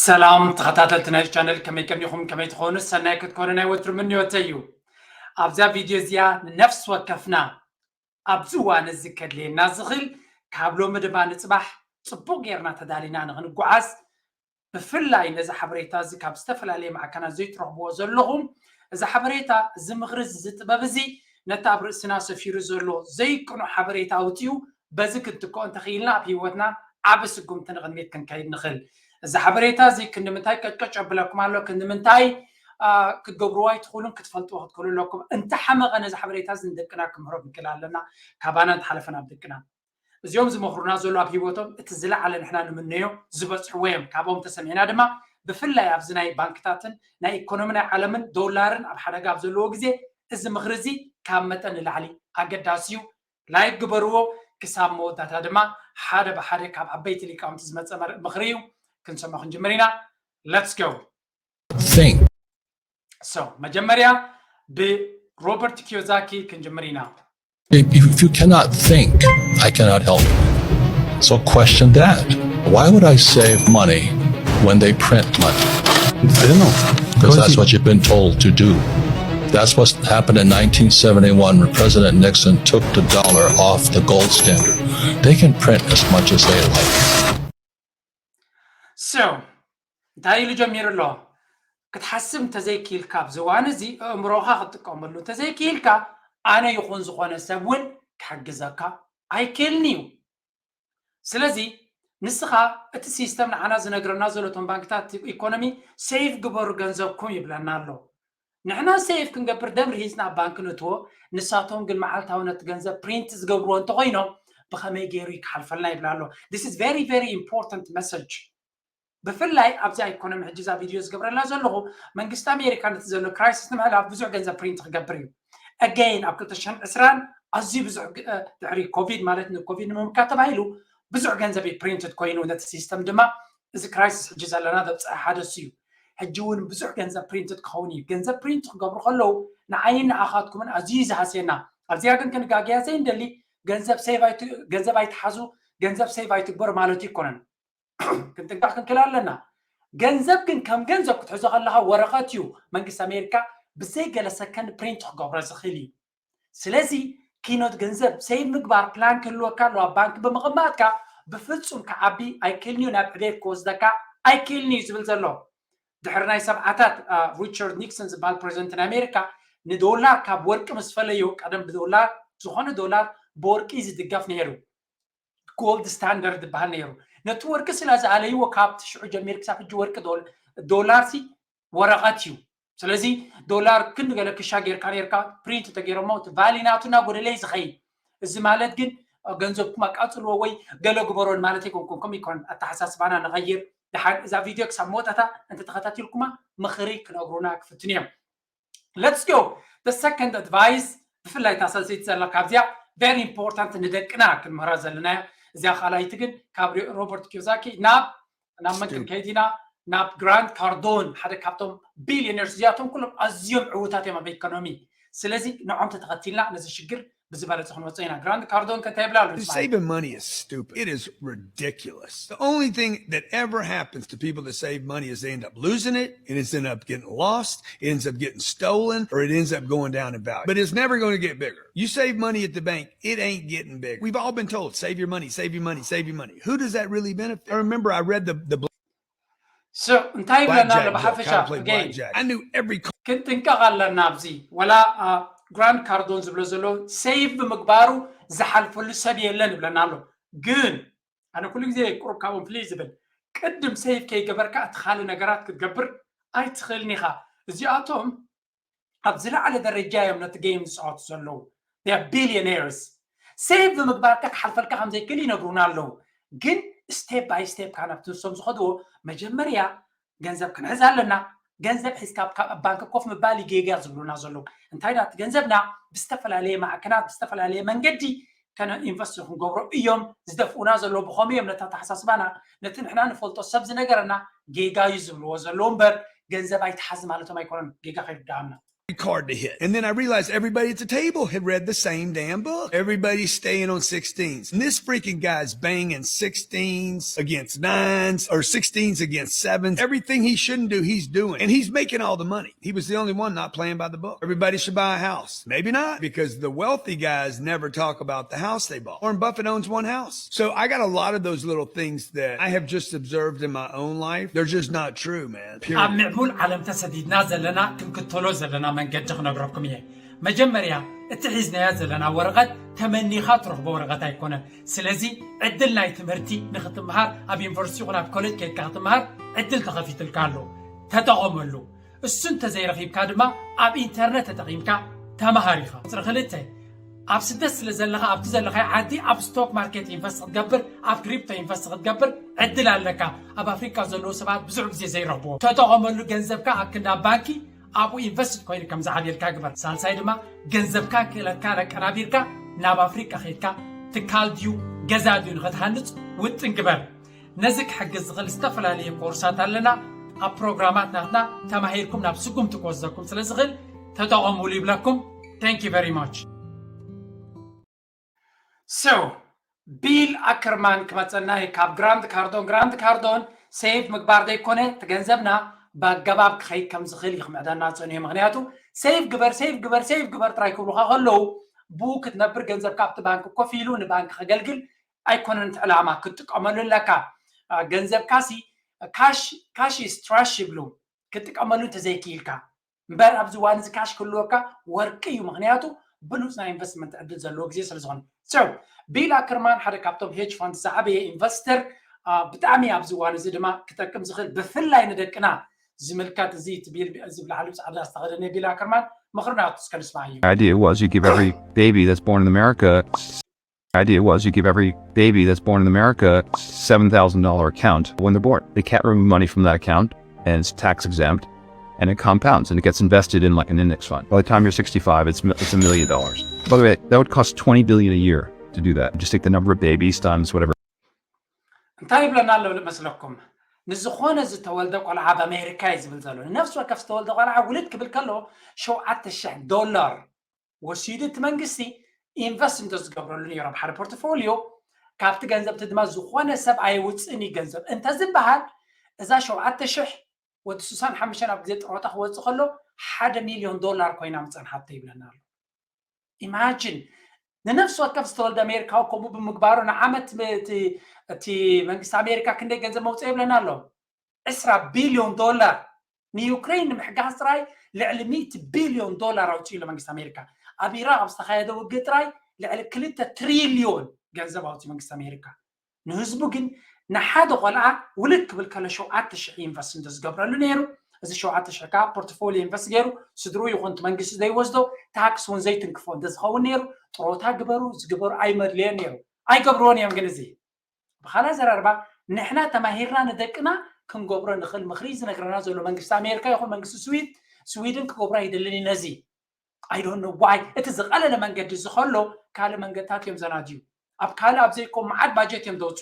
ሰላም ተኸታተልቲ ናይ ቻነል፣ ከመይ ቀኒኹም? ከመይ ትኾኑ? ሰናይ ክትኮኑ ናይ ወትሩ ምንዮተይ እዩ። ኣብዛ ቪድዮ እዚኣ ንነፍሲ ወከፍና ኣብዚ እዋን እዚ ከድልየና ዝኽእል፣ ካብ ሎሚ ድማ ንጽባሕ ጽቡቕ ጌርና ተዳሊና ንኽንጓዓዝ፣ ብፍላይ ነዚ ሓበሬታ እዚ ካብ ዝተፈላለየ ማዕከናት ዘይትረኽብዎ ዘለኹም፣ እዚ ሓበሬታ፣ እዚ ምኽሪ እዚ፣ እዚ ጥበብ እዚ ነቲ ኣብ ርእስና ሰፊሩ ዘሎ ዘይቅኑዕ ሓበሬታ ኣውጺኡ በዚ ክንትክኦ እንተኽኢልና ኣብ ህይወትና ዓቢ ስጉምቲ ንቕድሚት ክንከይድ ንኽእል። እዚ ሓበሬታ እዚ ክንዲ ምንታይ ቀጭቀጭ ኣብለኩም ኣሎ፣ ክንዲ ምንታይ፣ አ፣ ክትገብርዎ ኣይትኽእሉን ክትፈልጥዎ ክትክእሉ ኣለኩም። እንተሓመቐ ነዚ ሓበሬታ እዚ ንደቅና ክምህሮ ክንክእል ኣለና፣ ካባና እንተሓለፈ ናብ ደቅና። እዚኦም ዝመኽሩና ዘሎ ኣብ ህይወቶም እቲ ዝለዓለ ንሕና ንምነዮ ዝበጽሕዎ እዮም። ካብኦም ተሰሚዕና ድማ ብፍላይ ኣብዚ ናይ ባንክታትን ናይ ኢኮኖሚ ናይ ዓለምን ዶላርን ኣብ ሓደጋ ኣብ ዘለዎ ግዜ እዚ ምኽሪ እዚ ካብ መጠን ንላዕሊ ኣገዳሲ እዩ። ላይክ ግበርዎ። ክሳብ መወዳእታ ድማ ሓደ ብሓደ ካብ ዓበይቲ ሊቃውንቲ ዝመጸ መር-፣ ምኽሪ እዩ። ክንሰምዖ ክንጅምር ኢና። Let's go። Think. So መጀመርያ ብሮበርት ኪዮሳኪ ክንጅምር ኢና። If you cannot think, I cannot help. So question that. Why would I save money when they print money? I don't know. Because that's what you've been told to do. That's what happened in nineteen seventy-one when President Nixon took the dollar off the gold standard. They can print as much as they like. So እንታይ ኢሉ ጀሚሩ ኣሎ? ክትሓስብ እንተዘይክኢልካ፣ ኣብዚ እዋን እዚ ኣእምሮኻ ክትጥቀመሉ እንተዘይክኢልካ፣ ኣነ ይኹን ዝኾነ ሰብ እውን ክሕግዘካ ኣይክእልን እዩ። ስለዚ ንስኻ፣ እቲ ሲስተም ንዓና ዝነግረና ዘሎ፣ እቶም ባንክታት፣ ኢኮኖሚ፣ ሴቭ ግበሩ ገንዘብኩም ይብለና ኣሎ። ንሕና ሴቭ ክንገብር ደም ርሂጽና ኣብ ባንክ ንእትዎ፣ ንሳቶም ግን መዓልታዊ ነቲ ገንዘብ ፕሪንት ዝገብርዎ እንተኾይኖም ብኸመይ ገይሩ እዩ ክሓልፈልና ይብላ ኣሎ። This is very very important message። ብፍላይ ኣብዚ ኢኮኖሚ ሕጂ እዛ ቪድዮ ዝገብረላ ዘለኹ፣ መንግስቲ ኣሜሪካ ነቲ ዘሎ ክራይሲስ ንምሕላፍ ብዙሕ ገንዘብ ፕሪንት ክገብር እዩ። ኣገይን ኣብ ክልተ ሽሕን ዕስራን ኣዝዩ ብዙሕ ግ-፣ እ፣ ድሕሪ ኮቪድ፣ ማለት ንኮቪድ ንምምካት ተባሂሉ ብዙሕ ገንዘብ እዩ ፕሪንትድ ኮይኑ፣ ነቲ ሲስተም ድማ እዚ ክራይሲስ ሕጂ ዘለና ዘብፅሐ ሓደ እሱ እዩ። ሕጂ እውን ብዙሕ ገንዘብ ፕሪንትድ ክኸውን እዩ። ገንዘብ ፕሪንት ክገብሩ ከለዉ ንዓይን ንኣኻትኩምን ኣዝዩ እዩ ዝሃስየና። ኣብዚኣ ግን ክንጋገያ ዘይንደሊ፣ ገንዘብ ሴቭ ኣይት-፣ ገንዘብ ኣይትሓዙ፣ ገንዘብ ሴቭ ኣይትግበሩ ማለት ኣይኮነን። ክንጥንቀቕ ክንክእል ኣለና። ገንዘብ ግን ከም ገንዘብ ክትሕዞ ከለኻ ወረቐት እዩ። መንግስቲ ኣሜሪካ ብዘይ ገለ ሰከንድ ፕሪንት ክገብሮ ዝኽእል እዩ። ስለዚ ኪኖት ገንዘብ ሴቭ ምግባር ፕላን ክህልወካ ኣለዎ። ኣብ ባንክ ብምቕማጥካ ብፍጹም ክዓቢ ኣይክእልን እዩ፣ ናብ ዕቤት ክወስደካ ኣይክእልን እዩ ዝብል ዘሎ። ድሕሪ ናይ ሰብዓታት፣ አ፣ ሪቻርድ ኒክሰን ዝበሃል ፕሬዚደንት ናይ ኣሜሪካ ንዶላር ካብ ወርቂ ምስ ፈለዮ፣ ቀደም ብዶላር፣ ዝኾነ ዶላር ብወርቂ እዩ ዝድገፍ ነይሩ። ጎልድ ስታንዳርድ ዝበሃል ነይሩ። ነቲ ወርቂ ስለ ዝኣለይዎ፣ ካብቲ ሽዑ ጀሚሩ ክሳብ ሕጂ ወርቂ ዶል-፣ ዶላር ሲ ወረቐት እዩ። ስለዚ ዶላር ክንዲ ገለ ክሻ ጌርካ ኔርካ፣ ፕሪንት ተገይሮሞ፣ እቲ ቫሊ ናቱ እናጎደለ እዩ ዝኸይድ። እዚ ማለት ግን፣ አ፣ ገንዘብኩም ኣቃጽልዎ ወይ ገለ ግበሮ ማለት ኣይኮንኩን። ከምኡ ይኮን ኣተሓሳስባና ንቐይር። ደሓን እዛ ቪድዮ ክሳብ መወዳእታ እንተተኸታቲልኩማ ምኽሪ ክነግሩና ክፍትኑ እዮም። Let's go። The second advice፣ ብፍላይ እታ ሳልሰይቲ ዘላ ካብዚኣ very important ንደቅና ክንምህራ ዘለናዮ። እዚኣ ካልኣይቲ ግን ካብ ሪ-፣ ሮበርት ኪዮሳኪ ናብ፣ ናብ መን Stupid. ክንከይድ ኢና? ናብ ግራንት ካርዶን፣ ሓደ ካብቶም ቢልዮነርስ፣ እዚኣቶም ኩሎም ኣዝዮም ዕዉታት እዮም ኣብ ኢኮኖሚ። ስለዚ ንዖም ተተኸቲልና ነዚ ሽግር ብዝበለጸ ክንወጾ ኢና። ግራንት ካርዶን ከ እንታይ ይብላ ኣሎ? ንስማዕ። Saving money is stupid. It is ridiculous. The only thing that ever happens to people that save money is they end up losing it, and it's end up getting lost, it ends up getting stolen, or it ends up going down in value. But it's never going to get bigger. You save money at the bank, it ain't getting bigger. We've all been told, "Save your money, save your money, save your money." Who does that really benefit? I remember I read the, the So እንታይ ይብለና ኣሎ? Blackjack joke, ብሓፈሻ how to play again blackjack. I knew every ክንጥንቀቕ ኣለና። ኣብዚ ወላ፣ አ፣ ግራንት ካርዶን ዝብሎ ዘሎ ሴቭ ብምግባሩ ዝሓልፈሉ ሰብ የለን ይብለና ኣሎ። ግን ኣነ ኩሉ ግዜ ቁሩብ ካብኦም ፍልይ ዝብል፣ ቅድም ሴቭ ከይገበርካ እቲ ካልእ ነገራት ክትገብር ኣይትኽእልን ኢኻ። እዚኣቶም ኣብ ዝለዓለ ደረጃ እዮም ነቲ ጌም ዝፃወቱ ዘለዉ። They are billionaires። ሴቭ ብምግባርካ ክሓልፈልካ ከም ዘይክእል ይነግሩና ኣለዉ። ግን ስቴፕ ባይ ስቴፕ ካብ ናብቲ ንሶም ዝኸድዎ፣ መጀመርያ ገንዘብ ክንሕዝ ኣለና። ገንዘብ ሒዝካ ኣብ፣ ኣብ ባንክ ኮፍ ምባል እዩ ጌጋ ዝብሉና ዘለዉ። እንታይ ደኣ፣ እቲ ገንዘብና ብዝተፈላለየ ማዕከናት፣ ብዝተፈላለየ መንገዲ ከነ ኢንቨስት ክንገብሮ እዮም ዝደፍኡና ዘለዉ። ብኸመይ እዮም ነቲ ኣተሓሳስባና፣ ነቲ ንሕና ንፈልጦ ሰብ ዝነገረና ጌጋ እዩ ዝብልዎ ዘለዉ እምበር፣ ገንዘብ ኣይትሓዝ ማለቶም ኣይኮነን። ጌጋ ከይርድኣና። card to hit. And then I realized everybody at the table had read the same damn book. Everybody's staying on sixteens. And this freaking guy's banging sixteens against nines or sixteens against sevens. Everything he shouldn't do, he's doing. And he's making all the money. He was the only one not playing by the book. Everybody should buy a house. Maybe not, because the wealthy guys never talk about the house they bought. Warren Buffett owns one house. So I got a lot of those little things that I have just observed in my own life. They're just not true, man. Period. ኣብ ምዕቡል ዓለም ተሰዲድና ዘለና ክንክተሎ ዘለና መንገዲ ክነግረኩም እየ። መጀመርያ እቲ ሒዝናዮ ዘለና ወረቐት ተመኒኻ ትረኽቦ ወረቐት ኣይኮነን። ስለዚ ዕድል ናይ ትምህርቲ ንክትምሃር ኣብ ዩኒቨርሲቲ ይኹን ኣብ ኮሌጅ ከይድካ ክትምሃር ዕድል ተኸፊትልካ ኣሎ። ተጠቐመሉ። እሱ እንተዘይረኺብካ ድማ ኣብ ኢንተርነት ተጠቒምካ ተምሃር ኢኻ። ቁፅሪ ክልተ፣ ኣብ ስደት ስለ ዘለኻ ኣብቲ ዘለኻዮ ዓዲ ኣብ ስቶክ ማርኬት ኢንቨስት ክትገብር፣ ኣብ ክሪፕቶ ኢንቨስት ክትገብር ዕድል ኣለካ። ኣብ ኣፍሪካ ዘለዉ ሰባት ብዙሕ ግዜ ዘይረኽብዎ። ተጠቐመሉ። ገንዘብካ ኣብ ክንዲ ኣብ ባንኪ ኣብኡ ኢንቨስት ኮይኑ ከም ዝዓብየልካ ግበር። ሳልሳይ ድማ ገንዘብካ ክእለትካ ኣቀናቢርካ ናብ ኣፍሪቃ ከይድካ ትካል ድዩ ገዛ ድዩ ንክትሃንፅ ውጥን ግበር። ነዚ ክሕግዝ ዝኽእል ዝተፈላለዩ ኮርሳት ኣለና። ኣብ ፕሮግራማት ናትና ተማሂርኩም ናብ ስጉምቲ ክወስደኩም ስለ ዝኽእል ተጠቐሙሉ ይብለኩም። Thank you very much። So ቢል ኣከርማን ክመፀና እዩ ካብ ግራንት ካርዶን። ግራንት ካርዶን ሴቭ ምግባር ዘይኮነ እቲ ገንዘብና ብኣገባብ ክኸይድ ከም ዝኽእል እዩ ክምዕደና ፀኒሑ። ምክንያቱ ሴቭ ግበር፣ ሴቭ ግበር፣ ሴቭ ግበር ጥራይ ክብሉካ ከለዉ ብኡ ክትነብር ገንዘብካ ኣብቲ ባንክ ኮፍ ኢሉ ንባንክ ከገልግል ኣይኮነን እቲ ዕላማ። ክትጥቀመሉ ኣለካ። አ፣ ገንዘብካ ሲ ካሽ፣ ካሽ ኢዝ ትራሽ ይብሉ። ክትጥቀመሉ እንተዘይክኢልካ እምበር ኣብዚ እዋን እዚ ካሽ ክህልወካ ወርቂ እዩ። ምክንያቱ ብሉፅ ናይ ኢንቨስትመንት ዕድል ዘለዎ ግዜ ስለ ዝኾነ። So ቢል ኣከርማን ሓደ ካብቶም ሄጅ ፋንድ ዝዓበየ ኢንቨስተር፣ አ፣ ብጣዕሚ ኣብዚ እዋን እዚ ድማ ክጠቅም ዝኽእል ብፍላይ ንደቅና ዝምልከት እዚ እቲ ቢል፣ እዚ ብላዕሊ ብፃዕዳ ዝተኸደነ ቢል ኣከርማን ምኽሪ ናቱ እስከ ንስማዓዮ። Idea was you give every baby that's born in America, idea was you give every baby that's born in America seven thousand dollar account when they're born. They can't remove money from that account, and it's tax exempt, and it compounds and it gets invested in, like, an index fund. By the time you're sixty-five, it's mi- it's a million dollars. By the way, that would cost twenty billion a year to do that. Just take the number of babies times whatever. እንታይ ይብለና ኣሎ መስለኩም? ንዝኾነ ዝተወልደ ቆልዓ ኣብ ኣሜሪካ እዩ ዝብል ዘሎ። ንነፍሲ ወከፍ ዝተወልደ ቆልዓ ውልድ ክብል ከሎ ሸውዓተ ሽሕ ዶላር ወሲዱ እቲ መንግስቲ ኢንቨስት እንተዝገብረሉ ነይሮም ሓደ ፖርትፎሊዮ፣ ካብቲ ገንዘብ እቲ ድማ ዝኾነ ሰብ ኣየውፅእን እዩ ገንዘብ እንተዝበሃል፣ እዛ ሸውዓተ ሽሕ ወዲ ስሳን ሓሙሽተን ኣብ ግዜ ጥሮታ ክወፅእ ከሎ ሓደ ሚሊዮን ዶላር ኮይና ምፀንሓቶ ይብለና ኣሎ። ኢማጂን፣ ንነፍሲ ወከፍ ዝተወልደ ኣሜሪካዊ ከምኡ ብምግባሩ ንዓመት እቲ መንግስቲ ኣሜሪካ ክንደይ ገንዘብ መውፅኦ ይብለና ኣሎ? ዕስራ ቢልዮን ዶላር። ንዩክሬን ንምሕጋዝ ጥራይ ልዕሊ ሚእቲ ቢልዮን ዶላር ኣውፅኡ ኣሎ መንግስቲ ኣሜሪካ። ኣብ ኢራቅ ኣብ ዝተኻየደ ውግእ ጥራይ ልዕሊ ክልተ ትሪልዮን ገንዘብ ኣውፅኡ መንግስቲ ኣሜሪካ። ንህዝቡ ግን ንሓደ ቆልዓ ውልድ ክብል ከሎ ሸውዓተ ሽሕ ኢንቨስት እንተዝገብረሉ ነይሩ፣ እዚ ሸውዓተ ሽሕ ከዓ ፖርትፎሊዮ ኢንቨስት ገይሩ ስድሩ ይኹን እቲ መንግስቲ ዘይወስዶ ታክስ እውን ዘይትንክፎ እንተዝኸውን ነይሩ፣ ጥሮታ ግበሩ ዝግበሩ ኣይመድልዮን ነይሩ። ኣይገብርዎን እዮም። ግን እዚ ብኻልእ ኣዘራርባ ንሕና ተማሂርና ንደቅና ክንገብሮ ንኽእል ምኽሪ ዝነግረና ዘሎ መንግስቲ ኣሜሪካ ይኹን መንግስቲ ስዊድ፣ ስዊድን ክገብሮ ኣይደልን እዩ ነዚ። I don't know why እቲ ዝቐለለ መንገዲ ዝኸሎ ካልእ መንገድታት እዮም ዘናድዩ። ኣብ ካልእ ኣብ ዘይኮ መዓት ባጀት እዮም ዘውፁ።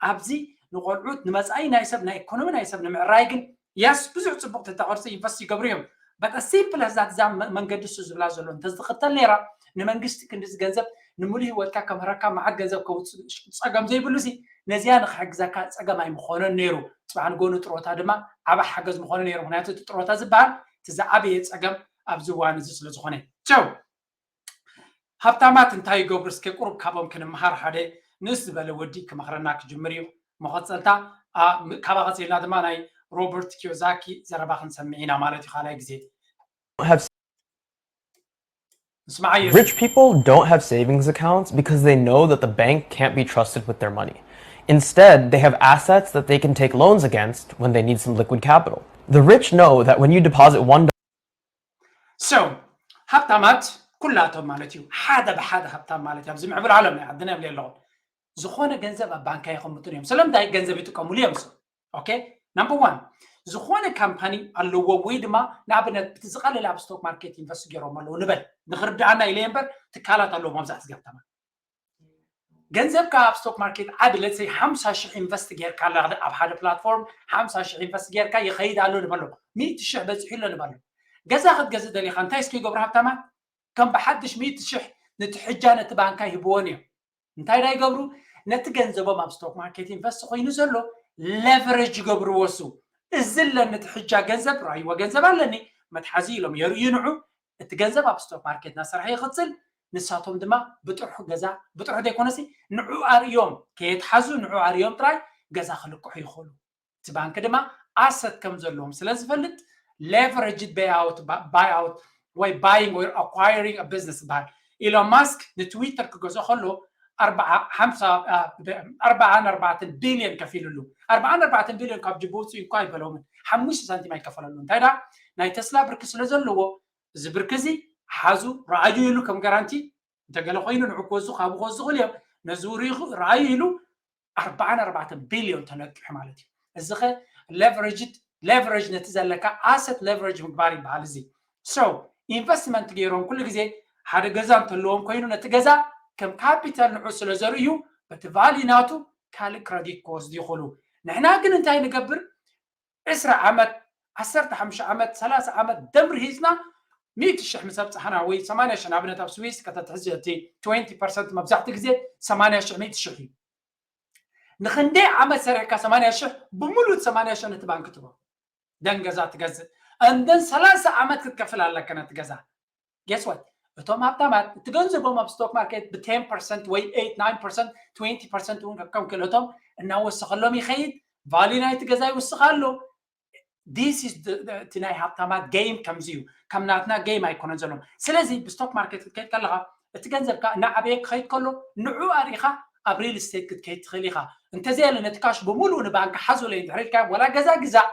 ኣብዚ ንቆልዑት ንመፃኢ ናይ ሰብ ናይ ኢኮኖሚ ናይ ሰብ ንምዕራይ ግን የስ ብዙሕ ፅቡቅ ተተቐርፂ ኢንቨስት ይገብሩ እዮም። በጣ ሲምፕል ዛት እዛ መንገዲ እሱ ዝብላ ዘሎ እንተዝኽተል ነይራ ንመንግስቲ ክንዲዚ ገንዘብ ንምሉእ ህይወትካ ከምህረካ መዓት ገንዘብ ከውፅእ ፀገም ዘይብሉ ሲ ነዚያ ንክሕግዘካ ፀገም ኣይምኾነን ነይሩ። ፅባሕ ንጎኑ ጥሮታ ድማ ዓባ ሓገዝ ምኾነ ነይሩ። ምክንያቱ እቲ ጥሮታ ዝበሃል እቲ ዝዓበየ ፀገም ኣብዚ እዋን እዚ ስለ ዝኾነ። ቸው ሃብታማት እንታይ ይገብሩ? እስከ ቁሩብ ካቦም ክንምሃር። ሓደ ንእስ ዝበለ ወዲ ክመኽረና ክጅምር እዩ። መቐፀልታ አ፣ ም- ካብኣ ቀፂልና ድማ ናይ ሮበርት ኪዮዛኪ ዘረባ ክንሰምዕ ኢና ማለት እዩ። ካልኣይ ግዜ have ንስማዓዮ። Rich people don't have savings accounts because they know that the bank can't be trusted with their money. Instead, they have assets that they can take loans against when they need some liquid capital. The rich know that when you deposit one So ሃብታማት ኩላቶም ማለት እዩ ሓደ ብሓደ ሃብታም ማለት እዩ። ኣብዚ ምዕብል ዓለም ናይ ዓድና ይብለ ኣለኹ። ዝኾነ ገንዘብ ኣብ ባንካ የቐምጡን እዮም። ስለምንታይ ገንዘብ ይጥቀሙሉ እዮም። So okay number one ዝኾነ ካምፓኒ ኣለዎ ወይ ድማ ንኣብነት ብቲ ዝቐለለ ኣብ ስቶክ ማርኬት ኢንቨስት ገይሮም ኣለዉ ንበል ንክርድኣና ኢለ እምበር ትካላት ኣለዎም ኣብዛ ትገብተማ ገንዘብካ ኣብ ስቶክ ማርኬት ዓቢ ለትሰይ ሓምሳ ሽሕ ኢንቨስት ጌርካ ኣላ ኣብ ሓደ ፕላትፎርም ሓምሳ ሽሕ ኢንቨስት ጌርካ ይኸይድ ኣሎ ንበሎ ሚእቲ ሽሕ በፂሑ ኣሎ ንበሎ ገዛ ክትገዝእ ደሊኻ እንታይ እስኪ ይገብሩ ሃብታማት? ከም ብሓድሽ ሚእቲ ሽሕ ንትሕጃ ነቲ ባንካ ይህብዎን እዮም። እንታይ ዳ ይገብሩ? ነቲ ገንዘቦም ኣብ ስቶክ ማርኬት ኢንቨስት ኮይኑ ዘሎ ሌቨሬጅ ይገብርዎ። እሱ እዚ ኣለኒ ትሕጃ ገንዘብ ራይዎ ገንዘብ ኣለኒ መትሓዚ ኢሎም የርእዩ ንዑ። እቲ ገንዘብ ኣብ ስቶክ ማርኬት እናሰርሐ ይቕፅል። ንሳቶም ድማ ብጥርሑ ገዛ ብጥርሑ ዘይኮነሲ ንዑ ኣርእዮም ከየትሓዙ ንዑ ኣርእዮም ጥራይ ገዛ ክልቅሑ ይኽእሉ። እቲ ባንክ ድማ ኣሰት ከም ዘለዎም ስለ ዝፈልጥ ሌቨሬጅድ ባይኣውት ባይኣውት ወይ ባይንግ ወይ ኣኳይሪንግ ቢዝነስ ይበሃል። ኢሎን ማስክ ንትዊተር ክገዝኦ ከሎ ኣርባዓን ኣርባዕተን ቢልዮን ከፊሉሉ። ኣርባዓን ኣርባዕተን ቢልዮን ካብ ጅቡ ውፅኡ እኳ ኣይበሎምን። ሓሙሽተ ሳንቲም ኣይከፈለሉ። እንታይ ዳ ናይ ተስላ ብርኪ ስለ ዘለዎ እዚ ብርኪ እዚ ሓዙ ረኣዩ ኢሉ ከም ጋራንቲ እንተገለ ኮይኑ ንዑ ክወዙ ካብ ክወዙ ክእል እዮም። ነዚ ርኢኹ ረኣዩ ኢሉ ኣርባዓን ኣርባዕተን ቢልዮን ተነቂሑ ማለት እዩ። እዚ ኸ ሌቨሬጅ ሌቨሬጅ ነቲ ዘለካ ኣሰት ሌቨሬጅ ምግባር ይበሃል። እዚ ሶ ኢንቨስትመንት ገይሮም ኩሉ ግዜ ሓደ ገዛ እንተለዎም ኮይኑ ነቲ ገዛ ከም ካፒታል ንዑ ስለ ዘርእዩ በቲ ቫሊ ናቱ ካልእ ክረዲት ክወስዱ ይኽእሉ። ንሕና ግን እንታይ ንገብር? ዕስራ ዓመት፣ ዓሰርተ ሓሙሽተ ዓመት፣ ሰላሳ ዓመት ደምር ሂዝና ሚእቲ ሽሕ ምስ ኣብፃሕና ወይ ሰማንያ ሽሕ ንኣብነት ኣብ ስዊስ ከተትሕዚ እቲ ትወንቲ ፐርሰንት መብዛሕትኡ ግዜ ሰማንያ ሽሕ ሚእቲ ሽሕ እዩ። ንክንደይ ዓመት ሰሪሕካ ሰማንያ ሽሕ ብምሉእ ሰማንያ ሽሕ ነቲ ባንክ ትቦ ደን ገዛ ትገዝእ እንደን ሰላሳ ዓመት ክትከፍል ኣለካ ነቲ ገዛ። ጌስ ዋት እቶም ሃብታማት እቲ ገንዘቦም ኣብ ስቶክ ማርኬት ብ ቴን ፐርሰንት ወይ ኤይት ናይን ፐርሰንት ትወንቲ ፐርሰንት እውን ከም ክእለቶም እናወሰኸሎም ይኸይድ። ቫሊ ናይቲ ገዛ ይውስኽ ኣሎ። ዲስ ኢዝ እቲ ናይ ሃብታማት ጌም ከምዚ እዩ። ከም ናትና ጌም ኣይኮነን ዘሎ። ስለዚ ብስቶክ ማርኬት ክትከይድ ከለኻ እቲ ገንዘብካ እናዓበየ ክኸይድ ከሎ ንዑ ኣርኢኻ ኣብ ሪል ስቴት ክትከይድ ትኽእል ኢኻ። እንተዘየለ ነቲ ካሽ ብምሉእ ንባንክ ሓዙለይ እንድሕር ኢልካ ወላ ገዛ ግዛእ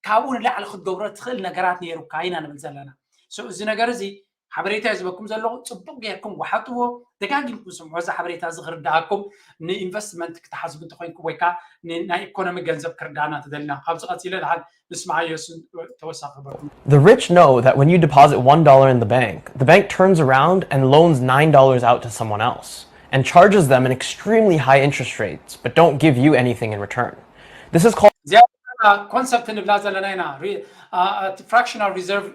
ካብኡ ንላዕሊ ክትገብሮ ትኽእል ነገራት ነይሩካ ኢና ንብል ዘለና። So እዚ ነገር እዚ ሓበሬታ እዩ ዝበኩም ዘለኹ። ፅቡቅ ጌርኩም ወሓጥዎ፣ ደጋጊምኩም ስምዑ። እዚ ሓበሬታ እዚ ክርዳኣኩም ንኢንቨስትመንት ክትሓስቡ እንተኮይንኩም ወይ ከዓ ን- ናይ ኢኮኖሚ ገንዘብ ክርዳኣና ተደሊና ካብዚ ቀፂለ ድሓን ንስማዓዮ እሱን ተወሳኺ ክበርኩም። The rich know that when you deposit one dollar in the bank, the bank turns around and loans nine dollars out to someone else and charges them an extremely high interest rates, but don't give you anything in return. This is called እዚኣ ኮንሰፕት ንብላ ዘለና ኢና። ፍራክሽናል ሪዘርቭ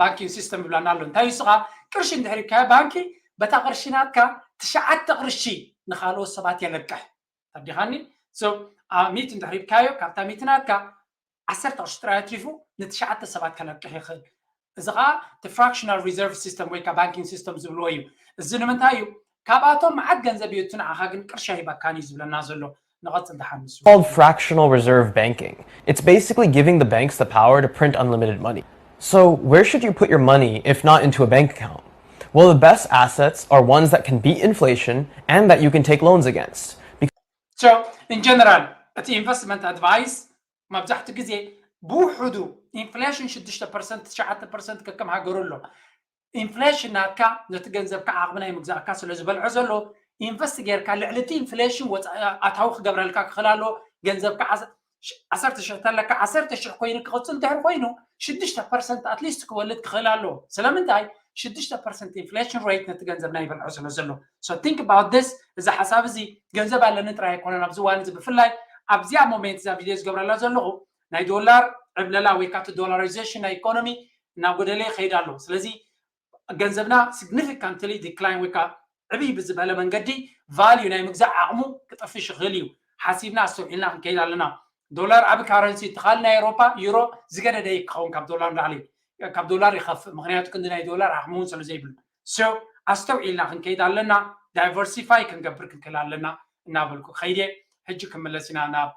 ባንኪንግ ሲስተም ይብላና ኣሎ። እንታይ እዩ ስኻ ቅርሺ እንድሕር ሂብካዮ ባንኪ በታ ቅርሺ ናትካ ትሽዓተ ቅርሺ ንካልኦት ሰባት የለቅሕ። ተዲኻኒ ሚእቲ እንድሕር ሂብካዮ ካብታ ሚእቲ ናትካ ዓሰርተ ቅርሺ ጥራይ ኣትሪፉ ንትሽዓተ ሰባት ከለቅሕ ይኽእል። እዚ ከዓ ፍራክሽናል ሪዘርቭ ሲስተም ወይ ከዓ ባንኪንግ ሲስተም ዝብልዎ እዩ። እዚ ንምንታይ እዩ? ካብኣቶም መዓት ገንዘብ እዩ እቲ ንዓኻ ግን ቅርሺ ኣይበካን እዩ ዝብለና ዘሎ። ንቐፅል ደሓን ንሱ called fractional reserve banking. It's basically giving the banks the power to print unlimited money. So, where should you put your money if not into a bank account? Well, the best assets are ones that can beat inflation and that you can take loans against. So, in general እቲ ኢንቨስትመንት ኣድቫይስ መብዛሕትኡ ግዜ ብውሕዱ ኢንፍሌሽን ሽዱሽተ ፐርሰንት ትሽዓተ ፐርሰንት ከከም ሃገሩ ኣሎ። ኢንፍሌሽን ናትካ ነቲ ገንዘብካ ዓቕሚ ናይ ምግዛእካ ስለ ዝበልዖ ዘሎ ኢንቨስት ጌርካ ልዕሊ እቲ ኢንፍሌሽን ወፃኢ ኣታዊ ክገብረልካ ክኽእል ኣለዎ። ገንዘብካ ዓሰርተ ሽሕ ተለካ ዓሰርተ ሽሕ ኮይኑ ክቕፅል ድሕር ኮይኑ ሽዱሽተ ፐርሰንት ኣትሊስት ክወልድ ክኽእል ኣለዎ። ስለምንታይ? ሽዱሽተ ፐርሰንት ኢንፍሌሽን ሬት ነቲ ገንዘብና ይበልዖ ስለ ዘሎ። So think about this። እዚ ሓሳብ እዚ ገንዘብ ኣለኒ ጥራይ ኣይኮነን ኣብዚ እዋን እዚ ብፍላይ ኣብዚኣ ሞሜንት እዛ ቪድዮ ዝገብረላ ዘለኹ ናይ ዶላር ዕብለላ ወይ ከዓ ዶላራይዜሽን ናይ ኢኮኖሚ እናጎደለ ይኸይድ ኣሎ። ስለዚ ገንዘብና ሲግኒፊካንትሊ ዲክላይን ወይ ከዓ ዕብይ ብዝበለ መንገዲ ቫልዩ ናይ ምግዛእ ዓቕሙ ክጠፍሽ ይኽእል እዩ። ሓሲብና ኣስተውዒልና ክንከይድ ኣለና። ዶላር ዓቢ ካረንሲ እቲ ካልእ ናይ ኤሮፓ ዩሮ ዝገደደ ክኸውን ካብ ዶላር ንላዕሊ ካብ ዶላር ይኸፍእ ምክንያቱ ክንዲ ናይ ዶላር ዓቕሚ እውን ስለ ዘይብሉ። So ኣስተውዒልና ክንከይድ ኣለና። ዳይቨርሲፋይ ክንገብር ክንክእል ኣለና እናበልኩ ከይደ። ሕጂ ክምለስ ኢና ናብ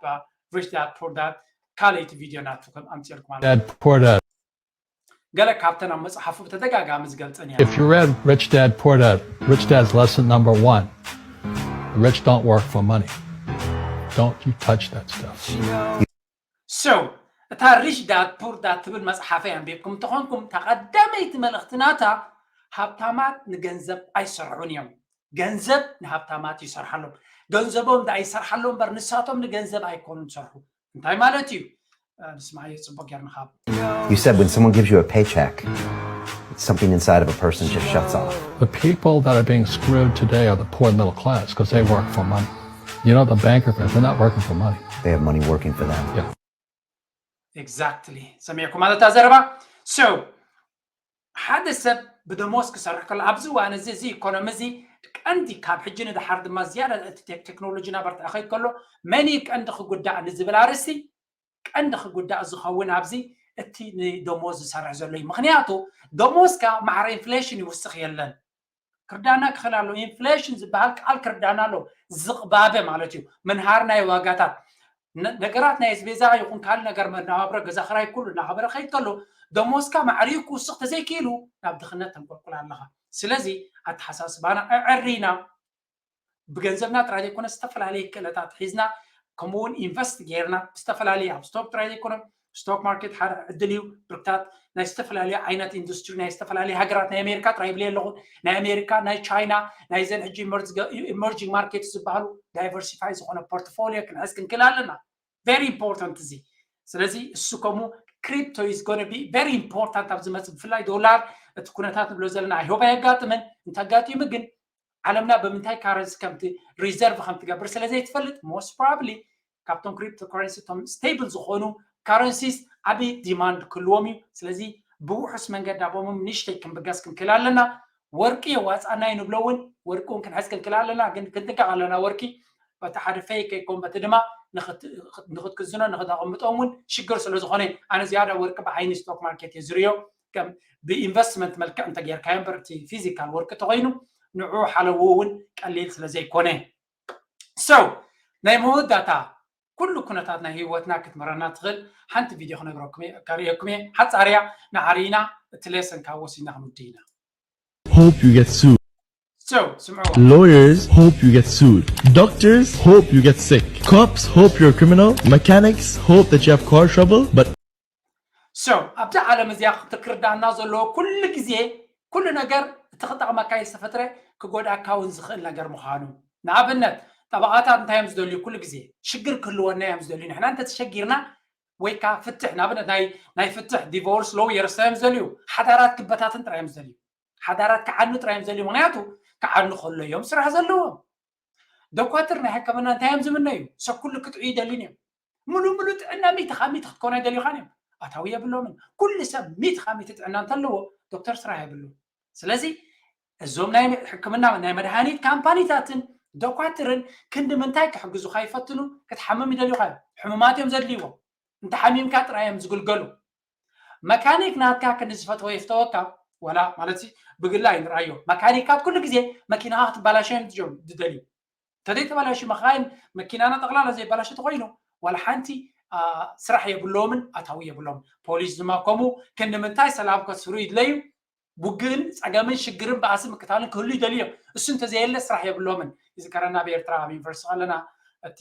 ሪች ዳድ ፑር ዳድ ካልኣይቲ ቪድዮ ናቱ ከም ኣምፅልኩም ኣሎ። Dad Poor Dad. ገለ ካብተን ኣብ መፅሓፉ ብተደጋጋሚ ዝገልፀን እያ። If you read Rich Dad Poor Dad, Rich Dad's lesson number one: the rich don't work for money. Don't you touch that stuff. So እታ ሪች ዳድ ፑር ዳድ ትብል መፅሓፈይ ኣንቢብኩም እንተኾንኩም እታ ቀዳመይቲ መልእኽቲ ናታ ሃብታማት ንገንዘብ ኣይሰርሑን እዮም። ገንዘብ ንሃብታማት ይሰርሓሎም። ገንዘቦም ዳ ይሰርሓሎም እምበር ንሳቶም ንገንዘብ ኣይኮኑን ዝሰርሑ። እንታይ ማለት እዩ? ንስማዓዮ ፅቡቅ ጌርና ካብ You said when someone gives you a paycheck, something inside of a person just shuts off. The people that are being screwed today are the poor middle class because they work for money. You know, the banker, they're not working for money. They have money working for them. Yeah. Exactly. ሰሚዕኩም ማለት ኣዘረባ። So ሓደ ሰብ ብደሞዝ ክሰርሕ ከሎ ኣብዚ እዋን እዚ እዚ ኢኮኖሚ እዚ ቀንዲ ካብ ሕጂ ንድሓር ድማ ዝያዳ እቲ ቴክ- ቴክኖሎጂ እናበርትዐ ከይድ ከሎ መን እዩ ቀንዲ ክጉዳእ ንዝብል ኣርእስቲ ቀንዲ ክጉዳእ ዝኸውን ኣብዚ እቲ ንደሞዝ ዝሰርሕ ዘሎ እዩ። ምክንያቱ ደሞዝካ ማዕረ ኢንፍሌሽን ይውስኽ የለን። ክርዳና ክኽእል ኣሎ። ኢንፍሌሽን ዝበሃል ቃል ክርዳና ኣሎ። ዝቕባበ ማለት እዩ። ምንሃር ናይ ዋጋታት ነ- ነገራት ናይ ኣስቤዛ ይኹን ካልእ ነገር መነባብሮ ገዛ ክራይ ኩሉ እናኸበረ ከይድ ከሎ ደሞዝካ ማዕሪኡ ክውስኽ ተዘይክኢሉ ናብ ድኽነት ተንቆልቁል ኣለኻ። ስለዚ ኣተሓሳስባና ኣዕሪና ብገንዘብና ጥራይ ዘይኮነ ዝተፈላለየ ክእለታት ሒዝና ከምኡውን ኢንቨስት ጌርና ብዝተፈላለየ ኣብ ስቶክ ጥራይ ዘይኮነ ስቶክ ማርኬት ሓደ ዕድል እዩ። ብርክታት ናይ ዝተፈላለዩ ዓይነት ኢንዱስትሪ ናይ ዝተፈላለዩ ሃገራት ናይ ኣሜሪካ ጥራይ ይብል ኣለኹ ናይ ኣሜሪካ ናይ ቻይና ናይዘን ሕጂ ኢመርጂንግ ማርኬት ዝበሃሉ ዳይቨርሲፋይ ዝኾነ ፖርትፎሊዮ ክንሕዝ ክንክእል ኣለና። ቨሪ ኢምፖርታንት እዚ ስለዚ እሱ ከምኡ crypto is going to be very important ኣብ ዝመፅእ ብፍላይ ዶላር እቲ ኩነታት ንብሎ ዘለና ኣይሆብ ኣየጋጥምን እንተጋጢሙ ግን ዓለምና ብምንታይ ካረንሲ ከምቲ ሪዘርቭ ከም ትገብር ስለ ዘይትፈልጥ most probably ካብቶም ክሪፕቶ ከረንሲ እቶም ስቴብል ዝኾኑ ካረንሲስ ዓብዪ ዲማንድ ክህልዎም እዩ ስለዚ ብውሑስ መንገዲ ኣቦሞም ንሽተይ ክንብገስ ክንክእል ኣለና ወርቂ የዋፃና እዩ ንብሎ እውን ወርቂ እውን ክንሕዝ ክንክእል ኣለና ግን ክንጥንቀቕ ኣለና ወርቂ በቲ ሓደ ፌክ ከይኮን በቲ ድማ ንክትክዝኖ ንክተቐምጦም እውን ሽግር ስለ ዝኾነ ኣነ ዝያዳ ወርቂ ብዓይኒ ስቶክ ማርኬት እየ ዝርዮ ከም ብኢንቨስትመንት መልክዕ እንተጌርካዮ እምበር እቲ ፊዚካል ወርቂ ተኮይኑ ንዑ ሓለዉ እውን ቀሊል ስለ ዘይኮነ so ናይ መወዳእታ ኩሉ ኩነታት ናይ ህይወትና ክትምህረና ትኽእል ሓንቲ ቪድዮ ክነግረኩም እየ- ከርእየኩም እየ ሓፃርያ ንዓሪና እቲ ሌሰን ካብ ወሲድና ክንውድእ ኢና Hope you get sued. so ስምዕዋ Lawyers hope you get sued. Doctors hope you get sick. Cops hope you're a criminal. Mechanics hope that you have car trouble. But so ኣብዛ ዓለም እዚኣ ክትክርዳና ዘለዎ ኩሉ ግዜ ኩሉ ነገር እቲ ክጠቕመካ ዝተፈጥረ ክጎዳካ እውን ዝኽእል ነገር ምዃኑ ንኣብነት ጠበቓታት እንታይ እዮም ዝደልዩ ኩሉ ግዜ ሽግር ክህልወና እዮም ዝደልዩ ንሕና እንተተሸጊርና ወይ ከዓ ፍትሕ ንኣብነት ናይ ናይ ፍትሕ ዲቮርስ ሎየርስ እዮም ዝደልዩ ሓዳራት ክበታትን ጥራይ እዮም ዝደልዩ ሓዳራት ክዓኑ ጥራይ እዮም ዝደልዩ ምክንያቱ ክዓኑ ከሎ እዮም ስራሕ ዘለዎም ዶኳትር ናይ ሕክምና እንታይ እዮም ዝምነዩ ሰብ ኩሉ ክጥዑ ይደልዩን እዮም ሙሉ ሙሉ ጥዕና ሚእቲ ካብ ሚእቲ ክትኮን ኣይደልዩኻን እዮም ኣታዊ የብሎምን ኩሉ ሰብ ሚእቲ ካብ ሚእቲ ጥዕና እንተለዎ ዶክተር ስራሕ የብሉ ስለዚ እዞም ናይ ሕክምና ናይ መድሃኒት ካምፓኒታትን ዶኳትርን ክንዲ ምንታይ ክሕግዙካ ይፈትኑ ክትሓምም ይደልዩካ እዮም ሕሙማት እዮም ዘድልይዎም እንተ ሓሚምካ ጥራይ እዮም ዝግልገሉ መካኒክ ናትካ ክንዲ ዝፈተወ ይፍተወካ ወላ ማለት ብግላ ይንርኣዮ መካኒካት ኩሉ ግዜ መኪናካ ክትባላሸ እዮም ዝደልዩ እንተዘይተባላሹ መኻይን መኪናና ጠቕላላ ዘይባላሸ ተኮይኑ ዋላ ሓንቲ ስራሕ የብሎምን ኣታዊ የብሎም ፖሊስ ድማ ከምኡ ክንዲ ምንታይ ሰላም ከስፍሩ ይድለዩ ውግእን ፀገምን ሽግርን በኣሲ ምክታልን ክህሉ ይደልዮም እሱ እንተዘየለ ስራሕ የብሎምን ይዝከረና ኣብ ኤርትራ ኣብ ዩኒቨርሲቲ ከለና እቲ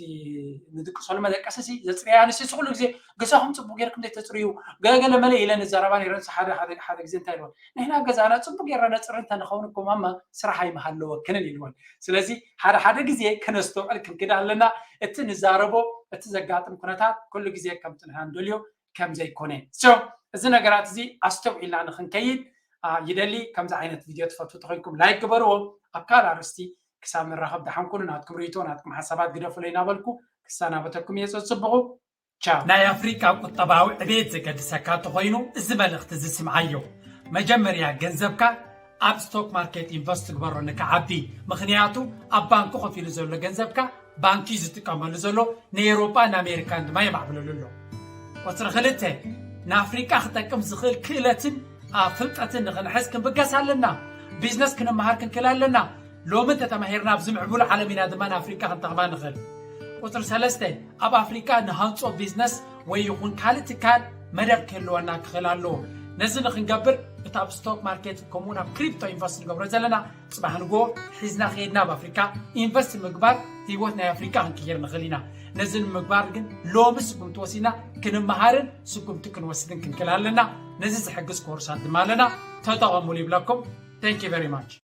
ንድቅሰሉ መደቀሲ ሲ ዘፅርያ ንስስ ኩሉ ግዜ ገዛኹም ፅቡቅ ጌርኩም ዘይተፅርዩ ገለገለ መለ ኢለ ንዘረባ ነይረን ሓደ ሓደ ሓደ ግዜ እንታይ ኢልወን ንሕና ኣብ ገዛና ፅቡቅ ጌርና ነፅሪ እንተንኸውን እኮ ማማ ስራሕ ኣይምሃለወክንን ኢልወን ስለዚ ሓደ ሓደ ግዜ ከነስተውዕል ክንክድ ኣለና እቲ ንዛረቦ እቲ ዘጋጥም ኩነታት ኩሉ ግዜ ከምቲ ንሕና ንደልዮ ከም ዘይኮነ so እዚ ነገራት እዚ ኣስተውዒልና ንክንከይድ ይደሊ ከምዚ ዓይነት ቪድዮ ትፈትዉ ተኮይንኩም ላይክ ግበርዎ ኣብ ካልእ ኣርእስቲ ክሳብ ንራኸብ ደሓን ኩኑ ናትኩም ርእይቶ ናትኩም ሓሳባት ግደፉለይ እናበልኩ ክሰናበተኩም እየ ጸጽብቑ ቻው ናይ ኣፍሪቃ ቁጠባዊ ዕቤት ዘገድሰካ እንተኾይኑ እዚ መልእኽቲ እዚ ስምዓዮ መጀመርያ ገንዘብካ ኣብ ስቶክ ማርኬት ኢንቨስት ግበሮ ንክዓቢ ምኽንያቱ ኣብ ባንኪ ኮፍ ኢሉ ዘሎ ገንዘብካ ባንኪ ዝጥቀመሉ ዘሎ ንኤሮጳ ንኣሜሪካን ድማ የማዕብለሉ ኣሎ ቁፅሪ ክልተ ንኣፍሪቃ ክጠቅም ዝኽእል ክእለትን ፍልጠትን ንኽንሕዝ ክንብገስ ኣለና ቢዝነስ ክንመሃር ክንክእል ኣለና ሎሚ እንተተማሂርና ኣብዚ ምዕቡል ዓለም ኢና ድማ ንኣፍሪቃ ክንጠቕማ ንኽእል ቁፅሪ ሰለስተ ኣብ ኣፍሪቃ ንሃንፆ ቢዝነስ ወይ ይኹን ካልእ ትካል መደብ ክህልወና ክኽእል ኣለዎ ነዚ ንክንገብር እቲ ኣብ ስቶክ ማርኬት ከምኡውን ኣብ ክሪፕቶ ኢንቨስት ንገብሮ ዘለና ፅባሕ ንግሆ ሒዝና ከይድና ኣብ ኣፍሪካ ኢንቨስት ምግባር ህይወት ናይ ኣፍሪካ ክንቅይር ንኽእል ኢና ነዚ ንምግባር ግን ሎሚ ስጉምቲ ወሲድና ክንመሃርን ስጉምቲ ክንወስድን ክንክእል ኣለና ነዚ ዝሕግዝ ኮርሳት ድማ ኣለና ተጠቐሙሉ ይብለኩም Thank you very much